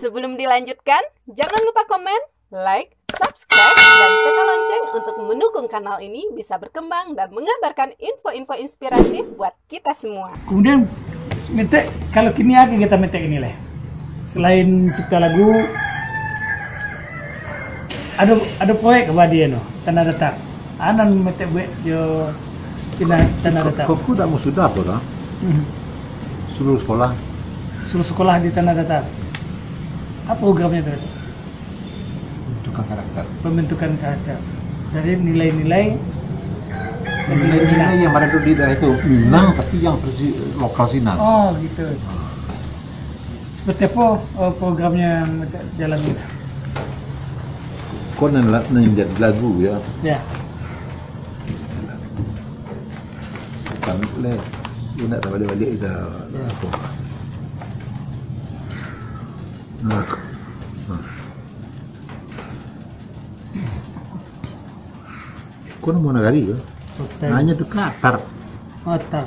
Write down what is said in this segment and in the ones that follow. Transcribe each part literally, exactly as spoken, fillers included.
Sebelum dilanjutkan, jangan lupa komen, like, subscribe, dan tekan lonceng untuk mendukung kanal ini bisa berkembang dan mengabarkan info-info inspiratif buat kita semua. Kemudian, Metek, kalau kini aja kita Metek ini lah. Selain cipta lagu, ada ada proyek apa dia no, Tanah Datar. Anan Metek buat jo Tanah Tanah Datar. Kok dak mau sudah tu lah? Hmm. Seluruh sekolah. Seluruh sekolah di Tanah Datar. Apa programnya tu? Pembentukan karakter. Pembentukan karakter. Dari nilai-nilai Nilai-nilai yang ada di daerah itu Minang, tapi yang versi lokal sinan. Oh, gitu. Seperti apa uh, programnya yang jalan ini? Kau nan la- nan jadi lagu ya. Ya. Kan le, dia nak balik-balik dah. Ya. Apa? Nah. Nah. Kau namo nagari ke? Hotel. Hanya tu Qatar. Hotel.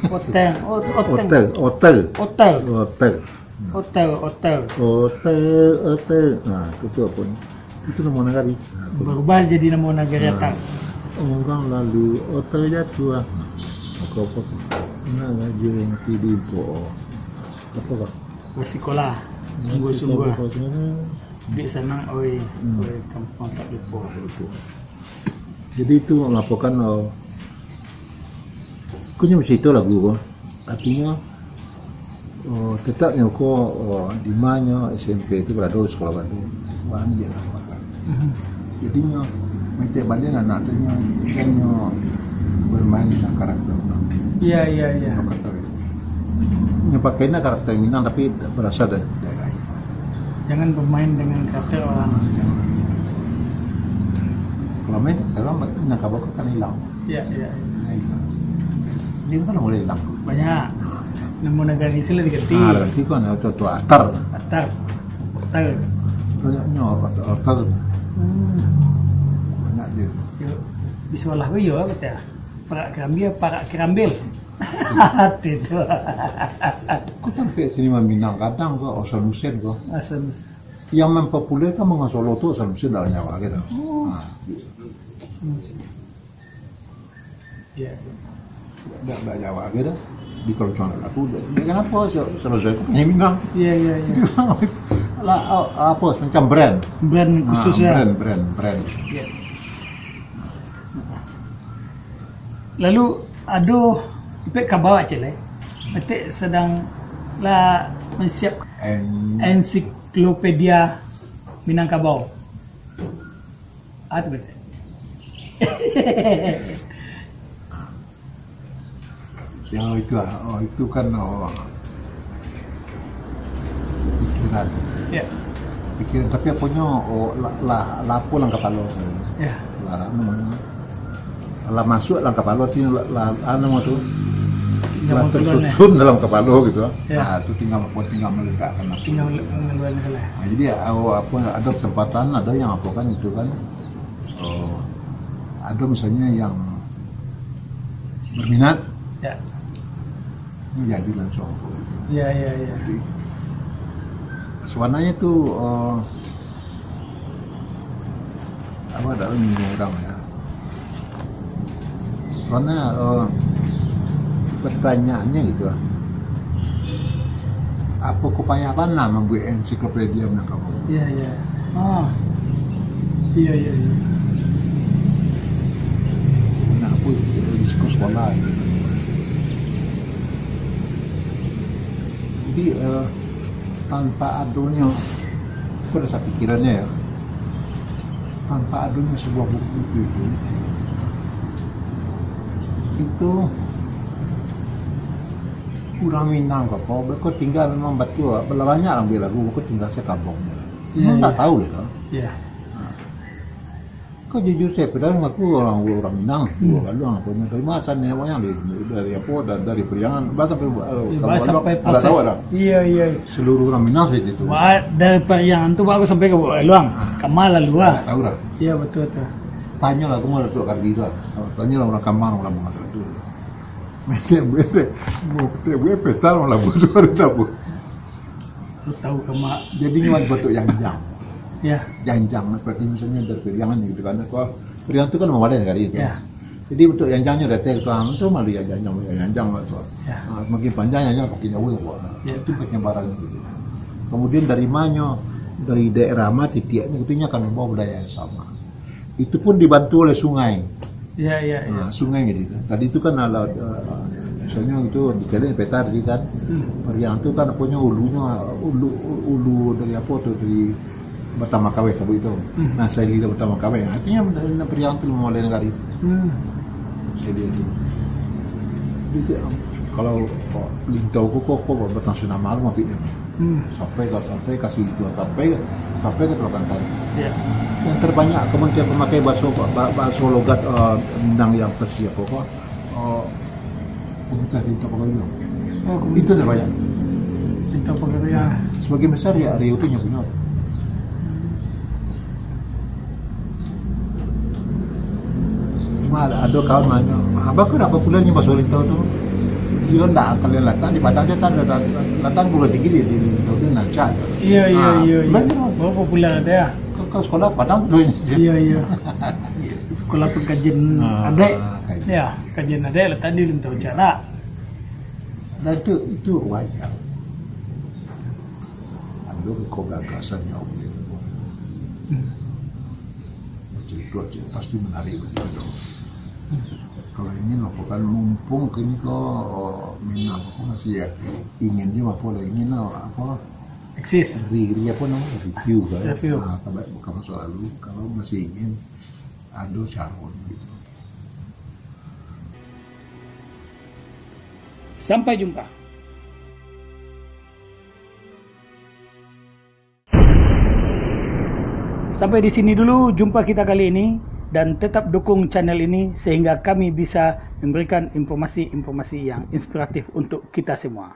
Hotel. Hotel. Hotel. Hotel. Hotel. Hotel. Hotel. Hotel. Hotel, hotel. Ha, itu tu apa ni? Itu namo nagari. Ha, tu. Berubah jadi namo nagari. Ha. Atas. Orang lalu hotel jatuh. Ha. Apa apa? Nak ngaji orang ti di po. Apa kah? Bersikolah. Sungguh-sungguh. Bersikolah. Bik sanang, oi, hmm. Oi, kampuang tak lupo. Jadi itu melaporkan uh, Kunyo bacarito lagu ko. Artinyo, oh, tetaknyo ko, oh, di manyo S M P tu barado sekolah Bandung. Wah, ambiak lah makan. Mhm. Jadinyo, mintak balian anak tu nyo, kan nyo bermain dengan karakter urang. Iya, iya, iya. Karakter. Nyo pakai nak karakter Minang tapi berasal dari daerah. Jangan bermain dengan karakter orang. Kalau main, kalau nak kabur kan hilang. Ya, ya, ya. Nah, hilang. Dia kan mulai hilang. Banyak. Namo nagari sila diganti. Ah, ganti kan, atau tu Atar. Atar. Atar. Banyaknya Atar, Atar. Hmm. Banyak dia. Yo, di sekolah ko yo kata. Parak kerambil, parak kerambil. Hati tu. Kau sampai sini Minang kadang kau, Hasan Hussein kau. Hasan. Yang mempopulerkan Mangan Solo tu Hasan Hussein dalam nyawa kita. Oh. Ha. Hasan Hussein. Ya. Dak, dak Jawa aja dah. Di keroncong dak laku. Dia kenapa? Selalu saya tu penyanyi Minang. Iya, iya, iya. Lah, apa, macam brand. Brand khusus ya. Brand, brand, brand. Iya. Lalu, aduh, ipek kabawa cek lai. Atik sedang lah menyiap ensiklopedia Minangkabau. Ah, tu betul. Yang itu ah, oh, itu kan, oh, pikiran. Ya. Pikiran, tapi aponyo, oh, lah, lah, lah apo lah kapalo. Ya. Lah, anu, lah masuk lah kapalo tu, lah, lah, anu tu, lah tersusun dalam kapalo gitu. Ya. Nah, tu tinggal, tinggal meletakkan apa. Tinggal mengeluarkan lah. Nah, jadi, oh, apa, ada kesempatan, ada yang apa kan itu kan. Oh, ada misalnya yang berminat, ya. Jadi langsung. Ya, ya, ya. Jadi, sebenarnya tu, eh, apa, dalam orang ya. Sebenarnya, eh, pertanyaannya gitu lah. Apa kau payah bana mambuek ensiklopedia Minangkabau? Iya, iya. Ah. Iya, iya, iya. Nah, apa di sekolah gitu. Jadi, eh, tanpa adonyo, itu ado sapikirannya ya. Tanpa adonyo sebuah buku itu, itu urang Minang ko, ko, beko tingga memang batua, banyak lah buek lagu, beko tingga se kampung. Iya, memang ndak tahu lah. Iya. Ko jujur se, padahal aku urang, urang Minang, hmm. Urang Galuang, aponyo dari masa nenek moyang dari, dari apa, dari, dari Pariangan, bah sampai, eh, ya, bah sampai Galuang, ada proses. Tahu ada? Iya, iya. Seluruh urang Minang se itu. Wah, dari Pariangan tu baru sampai ka Galuang. Ah. Kama lalu ah. Ada tahu dah. Iya, betul tu. Tanyolah tu mah Datuk Kardi tu. Tanyolah urang Kama, urang Labuhan tu. Metek buek, metek buek petal urang Labuhan tu ada tahu. Tahu kama. Jadinyo buat bentuk janjang. Ya. Janjang, seperti misalnya dari Periangan gitu kan. Kalau Periangan tu kan mamadan kali itu. Ya. Jadi bentuk janjangnyo datang ke tuang tu, malu ya janjang, ya janjang lah tu. Ya. Ah, semakin panjang janjang, semakin jauh ya, Pak. Ya. Itu penyebaran itu. Kemudian dari manyo, dari daerah ma titiaknyo, itu nyo akan membawa budaya yang sama. Itu pun dibantu oleh sungai. Ya, ya, ya. Nah, sungai jadi. Tadi itu kan ada, eh, misalnya itu dikelilingi peta tadi kan. Hmm. Periang tu kan apanya ulunyo, ulu, ulu dari apa tu, dari Batang Makaweh sabuik tu. Hmm. Nah, saya kira Batang Makaweh. Artinya Periang tu limo baleh nagari. Hmm. Saya lihat tu. Jadi, kalau, kalau Lintau ko, ko, ko Batang Sinamar mah, Hmm. Sampai ka, sampai ka situ, sampai, sampai ka Telok Kantang. Ya. Yang terbanyak kemudian pemakai baso, ba-, baso logat, eh, Minang yang Persia ko, ko, eh, komunitas Lintau Pagaruyuang. Oh, komunitas. Itu terbanyak. Lintau Pagaruyuang. Nah, sebagian besar ya Riau tu nyo punyo. Cuma ado, ado kawan nanyo, "Abah ko ndak populer nyo baso Lintau tu?" Iyo ndak, kalau latang di Padang, latang, latang, latang perguruan tinggi di, di Lintau tu nan cak. Iyo, iyo, Ah, iyo, iyo. Populer tu. Oh, populer ado ya? Ka, ka sekolah Padang tu ini. Iyo, iyo. Sekolah pengkajian Ah, adaik. Kajian. Ya, kajian adaik latak di Lintau Jarak. Dan itu, itu wajar. Ado ko gagasan yang oke tu. Hmm. Bacarito aja, pasti menarik bacarito. Hmm. Kalau ingin melakukan mumpung kini ko, oh, Minang ko masih ya, ingin je apa lah, ingin lah apa, Eksis. Re-, re-, apa nama, review kan. Review. Ah, kalau bukan masa lalu, kalau masih ingin, ado caro gitu. Sampai jumpa. Sampai di sini dulu jumpa kita kali ini, dan tetap dukung channel ini sehingga kami bisa memberikan informasi-informasi yang inspiratif untuk kita semua.